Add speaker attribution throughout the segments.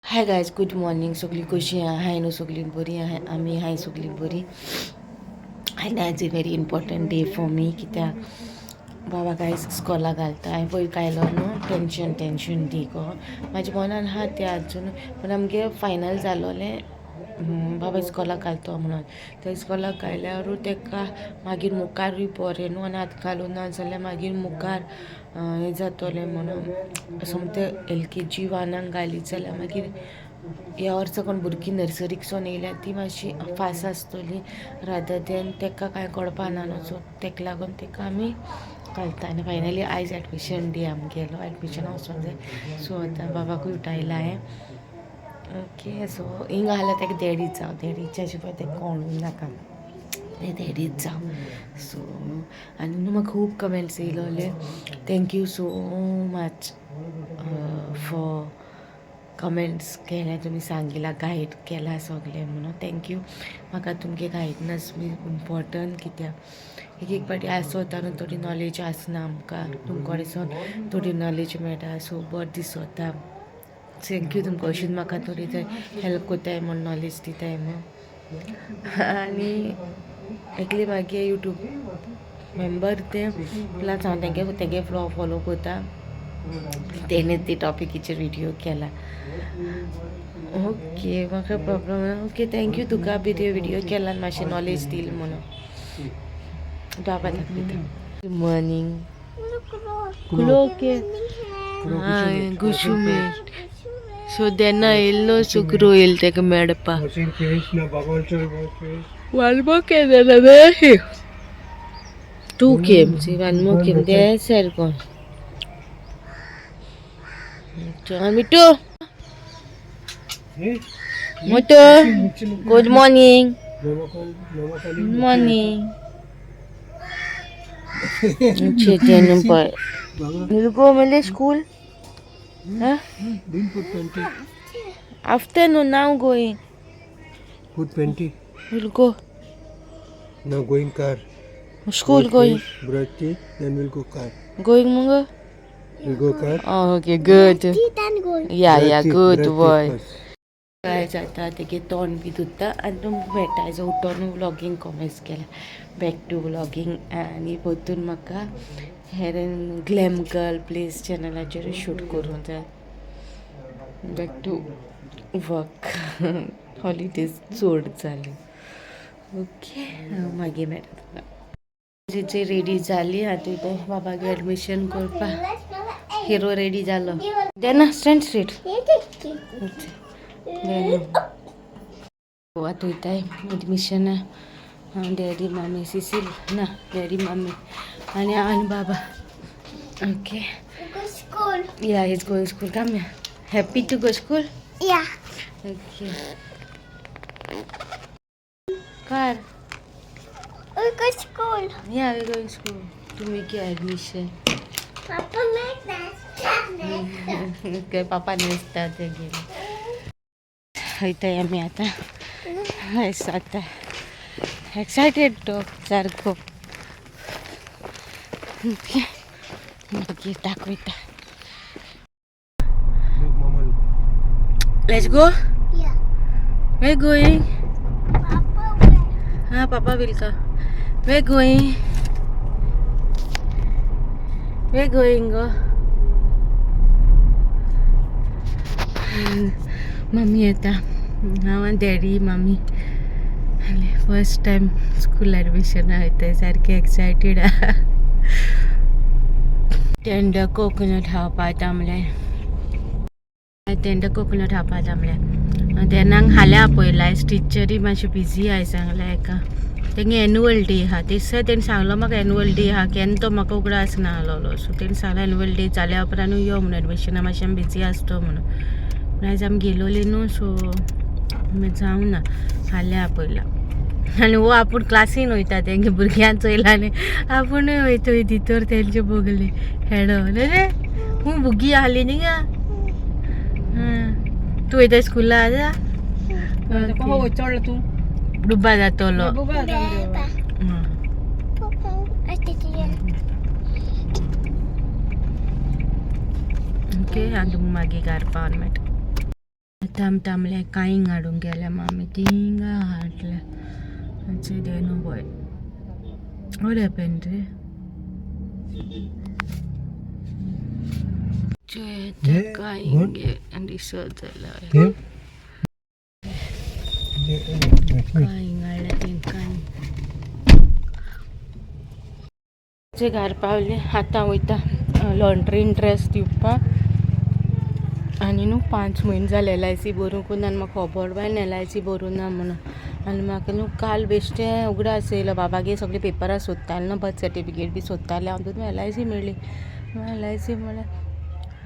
Speaker 1: Hi guys, good morning. सगळीं कशीं आहाय न्हू? सगळीं बरीं आहाय? आमी आहाय सगळीं बरीं. आनी आयज a very important day for me, कित्याक बाबा गायज इस्कॉला घालता. हांवें पयर कायलो न्हू टेंशन टेंशन दी गो म्हाज्या मनान आहा तें आजून, पूण आमगे फायनल जालोलें बाबा इस्कॉलाक घालतो म्हणून. ते इस्कॉलाक घायल्यारूय तेका मागीर मुखारूय बरें न्हू, आनी आतां घालूं ना जाल्यार मागीर मुखार हें जातोलें म्हणून. सोमतें LKG वनाक घालीत जाल्यार मागीर ह्या वर्सा कोण भुरगीं नर्सरीक सोन येयल्या ती मातशी फास्ट आसतली, रादर देन तेका कांय कळपा ना न्हू. सो तेका लागून तेका आमी घालता. आनी फायनली आयज एडमिशन डे आमगेलो, एडमिशनाक वचोंक जाय. सो आतां बाबाकूय उठायला हांवें. ओके, सो हिंगा आसल्यार तेका डॅडीच जावं, डॅडीच्या शिवाय तेका कोणूय नाका, तें डॅडीच जावं. सो आनी न्हू म्हाका खूब comments येयलोले. Thank you so much for comments केल्या तुमी, सांगिला, गायड केला सगळें म्हणून thank you. म्हाका तुमगे गायडनस बी इम्पॉर्टंट, कित्याक एक एक फावटी आसोता न्हू थोडी नॉलेज आसना आमकां, तुमकां कडसून थोडी नॉलेज मेळटा, सो बरें दिसोता. Thank you तुमकां, अशीच म्हाका थोडी थंय हेल्प कोताय म्हूण, नॉलेज दिताय म्हूण. आनी एकली मागीर यूट्यूब मेंबर तें, प्लस हांव तेंगे तेगे फ्लॉ फॉलो करता, तेणें ते टॉपिकीचेर विडियो केला. ओके, म्हाका प्रॉब्लम ना. ओके, thank you तुका बी ते विडियो केला आनी मातशें नॉलेज दिली म्हणून. बाबा दाखयता. मॉर्निंग. ओके, गुशुमे. सो तेन्ना येयल्लो, सो ग्रो येयल तेका मेळपा.
Speaker 2: Washing face, now Baba also wash face.
Speaker 1: One more came, then two came. See, one more came. There, sir gone. Mittu.
Speaker 2: Hey,
Speaker 1: Motu. Good morning.
Speaker 2: Mama Mama
Speaker 1: Good morning. Chetan boy.
Speaker 2: Baba,
Speaker 1: You go Malay school? Huh?
Speaker 2: Didn't put panty.
Speaker 1: Afternoon now going.
Speaker 2: Put panty.
Speaker 1: We'll go.
Speaker 2: Now going car.
Speaker 1: School
Speaker 2: Wash
Speaker 1: going.
Speaker 2: face, brush teeth, then we'll go car.
Speaker 1: Going Munga?
Speaker 2: We'll go car.
Speaker 1: Oh, okay, good. Yeah,
Speaker 2: Brush
Speaker 1: yeah,
Speaker 2: teeth,
Speaker 1: good
Speaker 2: brush teeth
Speaker 1: boy.
Speaker 2: first.
Speaker 1: काय जाता तेगे तोंड बी धुता आनी तुमकां मेळटा. आयज उठोन व्लॉगींग कॉमेन्स केला, बॅक टू व्लॉगींग. आनी परतून म्हाका hair and glam girl place चॅनलाचेर शूट करूंक जाय. बॅक टू वर्क, हॉलिडेज चड जाली. ओके, हांव मागीर मेळटा तुका. जे रेडी जाली आतां थंय बाबागे एडमिशन करपाक. हिरो रेडी जालो. देना स्टँड स्ट्रेट. आतां वयताय एडमिशना. हांव, डॅडी, मामी, सिसील ना, डॅडी, मामी आनी हांव आनी बाबा. Okay.
Speaker 3: Go school.
Speaker 1: Yeah, he's going school. Come here. Happy to go school?
Speaker 3: Yeah.
Speaker 1: Okay. Car.
Speaker 3: We go school.
Speaker 1: Yeah, we're going school to make your admission.
Speaker 3: Papa make that.
Speaker 1: Okay, papa नेसता ते गेले. वयताय आमी आतां. आतां excited तो सारको. Okay, मागीर दाखयता.
Speaker 2: Look, Mama, look.
Speaker 1: Let's go.
Speaker 3: Yeah.
Speaker 1: Where going?
Speaker 3: Papa where?
Speaker 1: हाँ, papa will come. Where going? Where going go? Mummy येता. हांव आनी daddy mummy first time school एडमिशना वयताय, सारकें एक्सायटेड आहा. टेंडर कोकोनट खावपा थांबलें, टेंडर कोकोनट खावपा थांबलें. तेन्ना हाल्या आपयला, आयज टिचरी मातशी बिजी आहाय सांगलें हेका. तेंगे एनुअल डे आहा. ते दिसा तेणी सांगलो म्हाका एनुअल डे आहा, केन्ना तो म्हाका उगडास ना आहलोलो. सो तेणी सांगलें एनुअल डे जाल्या उपरांतूय यो म्हणून, एडमिशना मातशें आमी बिजी आसतो म्हणून. पूण आयज आमी गेलोली न्हू, सो आमी जावं ना, हाल्या आपयला. आनी वो आपूण क्लासीन वयता, तेंगे भुरग्यान चोयला आनी आपुणूय वयता भितर तेंचे बगले हेडो रे. हूं भुरगीं आहली न्ही गा. तूं वयता स्कुला आतां?
Speaker 4: चडलो तूं.
Speaker 1: डुब्बा जातलो.
Speaker 3: Baba. Papa. I did it.
Speaker 1: Okay आनी तुमकां मागीर घार पावन मेळटा. आतां आमी तांबले कांय हाडूंक गेल्या मामी थिंगा हाडले न्हू boy. What happened रे?
Speaker 2: Yeah,
Speaker 1: आनी दिसत जाल्यार
Speaker 2: Here?
Speaker 1: कांय हाडल्या तेंकां. जे घर पावले आतां वयता लॉन्ड्रीन ड्रेस दिवपाक. आनी न्हू 5 म्हयने जाले LIC भरूंक ना आनी म्हाका खबर बाय LIC भरूं ना म्हणून. आनी म्हाका न्हू काल बेश्टें उगडास येयलो बाबागे सगळे पेपरां सोदताले न्हू बर्थ सर्टिफिकेट बी सोदताले हांव तितून LIC मेळ्ळी. LIC म्हळ्यार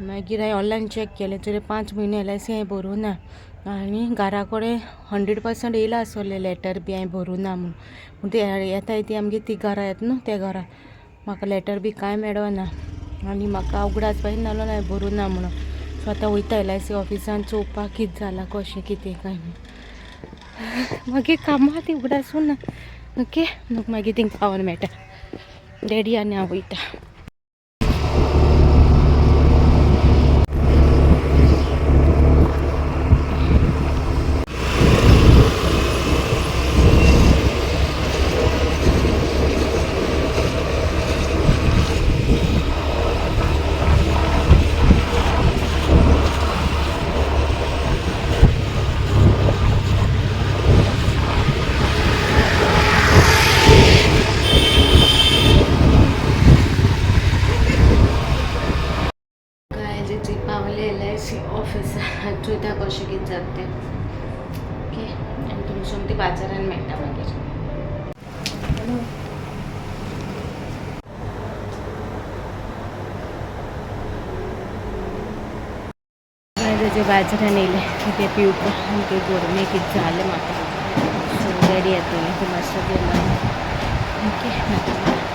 Speaker 1: मागीर हांवें ऑनलायन चॅक केलें जाल्यार 5 म्हयने LIC हांवें भरूं ना. आनी घरा कडेन 100% येयला आसलें लेटर बी हांवें भरूं ना म्हणून. पूण ते येताय ती आमगे ती घरा येता न्हू त्या घरा म्हाका लेटर बी कांय मेळना आनी म्हाका उगडास बाय नालो हांवें भरूं ना म्हणून. सो आतां वयता LIC ऑफिसान चोवपाक कितें जालां कशें कितें काय म्हणून. मागीर कामां ती उगडासून ना. ओके मागीर थिंगा पावन मेळटा. डॅडी आनी हांव वयता. पावले LIC ऑफिसात चोयता कशें कितें जाता तें. ओके आनी तुमकां सोमती बाजारान मेळटा मागीर. जे बाजारान येयले कितें पिवपाक आनी गरमे कितें जालें म्हाका. सो रेडी येतलें तें मातसो गेलो. ओके मेळटा.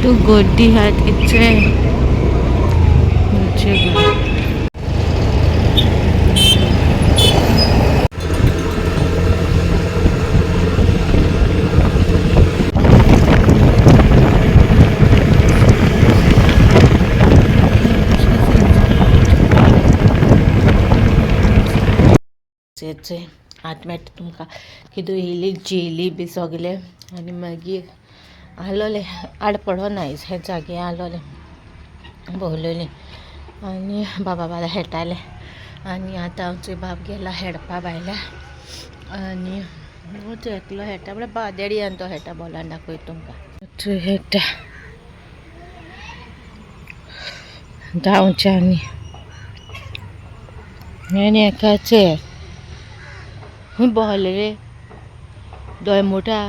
Speaker 1: तो गोड्डी हात इच्छे आत मेळटा तुमकां कितें येयली जेली बी सगले. आनी मागीर आसलोले आड पडो ना हे जागे आसलोले भोवलेले. आनी बाबा बाला खेळटाले. आनी आतां आमचो बाब गेला हेडपा भायल्या. आनी एकलो खेळटा म्हळ्यार बा देडी आनी तो खेळटा बॉलान दाखयता तुमकां. खेळटा धांवच्या आनी एकाचे खंय भोंवले रे दोळे मोठा.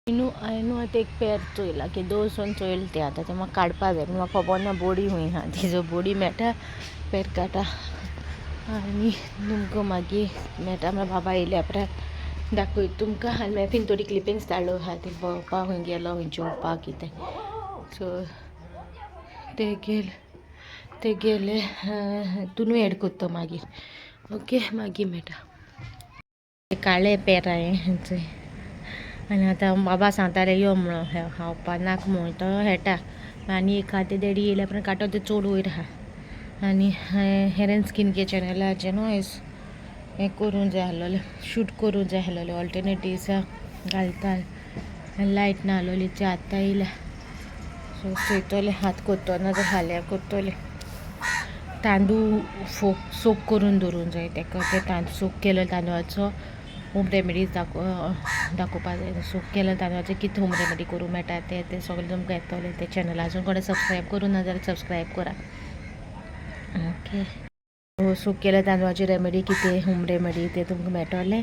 Speaker 1: न्हू हांवें न्हू आतां एक पेर चोयला की दोन चोयला तें आतां तें म्हाका काडपा जाय. म्हाका खबर ना बोडी खंय आहा तिजो बोडी मेळटा पेर काडटा आनी तुमकां मागीर मेळटा. म्हळ्यार बाबा येयल्या उपरांत दाखयता तुमकां. आनी मागीर थंय थोडी क्लिपिंग्स धाडलो आहा ती भोंवपाक खंय गेलो खंय जेवपाक कितें. सो ते गेले ते गेले तुनू एड करता मागीर. ओके मागीर मेळटा. काळे पेर हांवें. आनी आतां बाबा सांगताले यो म्हणून खावपा नाक म्हणून तो खेळटा. आनी एखादें देडी येयल्या उपरांत कांटो ते चड वयर आहा. आनी हेरन स्किन केअर चॅनलाचेर न्हू हें करूंक जाय आसलोलें शूट करूंक जाय आसलोलें ऑल्टरनेट दिसा घालता. लायट ना आसलोली ती आतां येयल्या. सो चोयतोलें हात कोत्तो ना जाल्यार फाल्यां कोत्तोलें. तांदूळ सोक करून दवरूंक जाय तेका. ते तांदूळ सोक केलो तांदळाचो होम रेमेडीज दाखोवपा जाय. सूक केल्या तांदळाचें कितें होम रेमेडी करूंक मेळटा तें तें सगळें तुमकां येतलें. तें चॅनल अजून कोणें सबस्क्रायब करूं ना जाल्यार सबस्क्रायब करा. ओके, सूक केल्या तांदळाची रेमेडी कितें, होम रेमेडी, तें तुमकां मेळटलें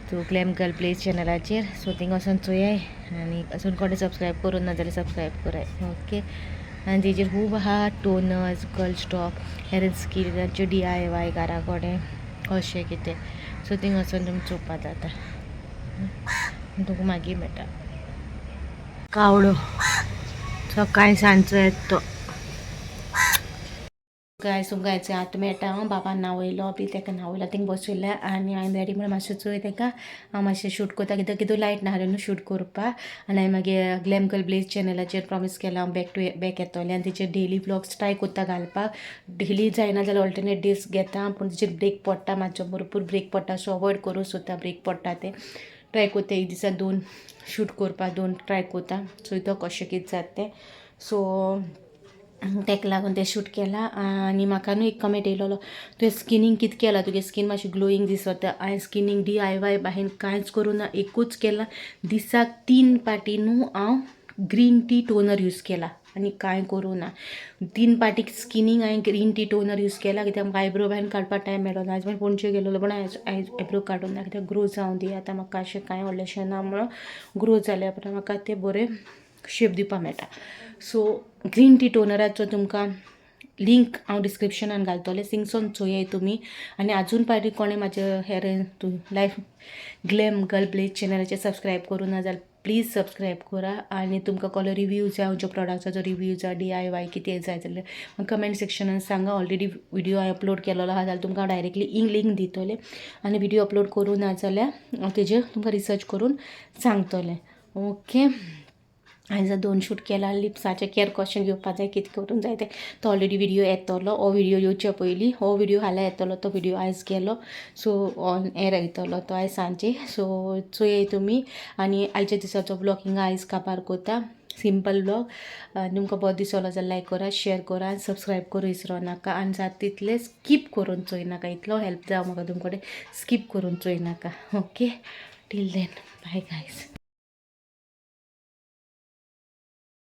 Speaker 1: थ्रू ग्लॅम गर्ल ब्लेज चॅनलाचेर. सो थिंगा वचोन चोयाय आनी अजून कोणें सबस्क्रायब करूं ना जाल्यार सबस्क्रायब कराय. ओके, आनी तेजेर खूब आहा, toners, girls talk, hair and स्किनाच्यो DIY घरा कडेन कशें कितें. सो थिंगा वचोन तुमी चोवपा जाता. तुमकां मागीर मेळटा. कावळो सकाळी सांजचो येता तो. गायज, तुमकां आतां मेळटा हांव. बाबान न्हांवयलो बी, ताका न्हांवयलो, थिंगा बसयलें आनी हांवें रेडी म्हणून मातशें चोय ताका. हांव मातशें शूट करता कित्याक कितू लायट नासलें न्हू शूट करपाक. आनी हांवें मागीर ग्लॅम गर्ल ब्लेज चॅनलाचेर प्रॉमीस केलां, हांव बॅक टू बॅक येतलें आनी तेचेर डेली व्लॉग्स ट्राय करता घालपाक. डेली जायना जाल्यार ऑल्टरनेट डेज घेता, पूण तेचेर ब्रेक पडटा, मातसो भरपूर ब्रेक पडटा. सो अवॉयड करूं सोदता ब्रेक पडटा ते. ट्राय करता एक दिसा दोन शूट करपाक, दोन ट्राय करता, चोयता कशें कितें जाता तें. सो ताका लागून तें शूट केलां. आनी म्हाका न्हू एक कमेंट येयलेलो, तुवें स्किनींग कितें केलां, तुगे स्कीन मातशी ग्लोईंग दिसता. हांवें स्किनींग DIY बाहेर कांयच करूं ना, एकूच केलां, दिसाक तीन पाटी न्हू हांव ग्रीन टी टोनर यूज केला आनी कांय करूं ना. तीन पाटी स्किनींग हांवें ग्रीन टी टोनर यूज केला, कित्याक म्हाका आयब्रो बायन काडपाक टायम मेळना. आयज मागीर पणजे गेलेलो, पूण आयज आयब्रो काडूंक ना, कित्याक ग्रो जावं दी आतां, म्हाका अशें कांय व्हडलेंशें ना म्हणून. ग्रो जाल्या उपरांत म्हाका तें बरें शेप दिवपा मेळटा. सो ग्रीन टी टोनराचो तुमकां लिंक हांव डिस्क्रिप्शनान घालतलें, थिंगसोन चोयाय तुमी. आनी आजून पाटी कोणें म्हाजें hair life glam girl blaze चॅनलाचेर सबस्क्रायब करूं ना जाल्यार प्लीज सबस्क्रायब करा. आनी तुमकां कसलो रिव्यू जाय, खंयच्या प्रोडक्टाचो रिव्यू जाय, DIY कितें जाय जाल्यार कमेंट सेक्शनान सांगा. ऑलरेडी व्हिडियो हांवें अपलोड केलेलो आहा जाल्यार तुमकां हांव डायरेक्टली इन लिंक दितलें आनी व्हिडियो अपलोड करूं ना जाल्यार हांव तेजेर तुमकां रिसर्च करून सांगतलें. ओके, हांवें जर दोन शूट केला, लिप्साचें केअर कशें घेवपा जाय, कितें करूंक जाय तें, तो ऑलरेडी व्हिडियो येतलो. हो व्हिडियो येवचे पयलीं हो व्हिडियो फाल्यां येतलो, तो व्हिडियो आयज गेलो. सो ऑन एअर येतलो तो आयज सांजे. सो चोयाय तुमी. आनी आयच्या दिसाचो व्लॉग हिंगा आयज काबार करता, सिंपल व्लॉग. तुमकां बरो दिसलो जाल्यार लायक करा, शेअर करा आनी सबस्क्रायब करूं विसरो नाका. आनी जाता तितलें स्कीप करून चोय नाका. इतलो हेल्प जावं म्हाका तुमचे कडेन, स्कीप करून चोय नाका. Okay, till then, bye guys.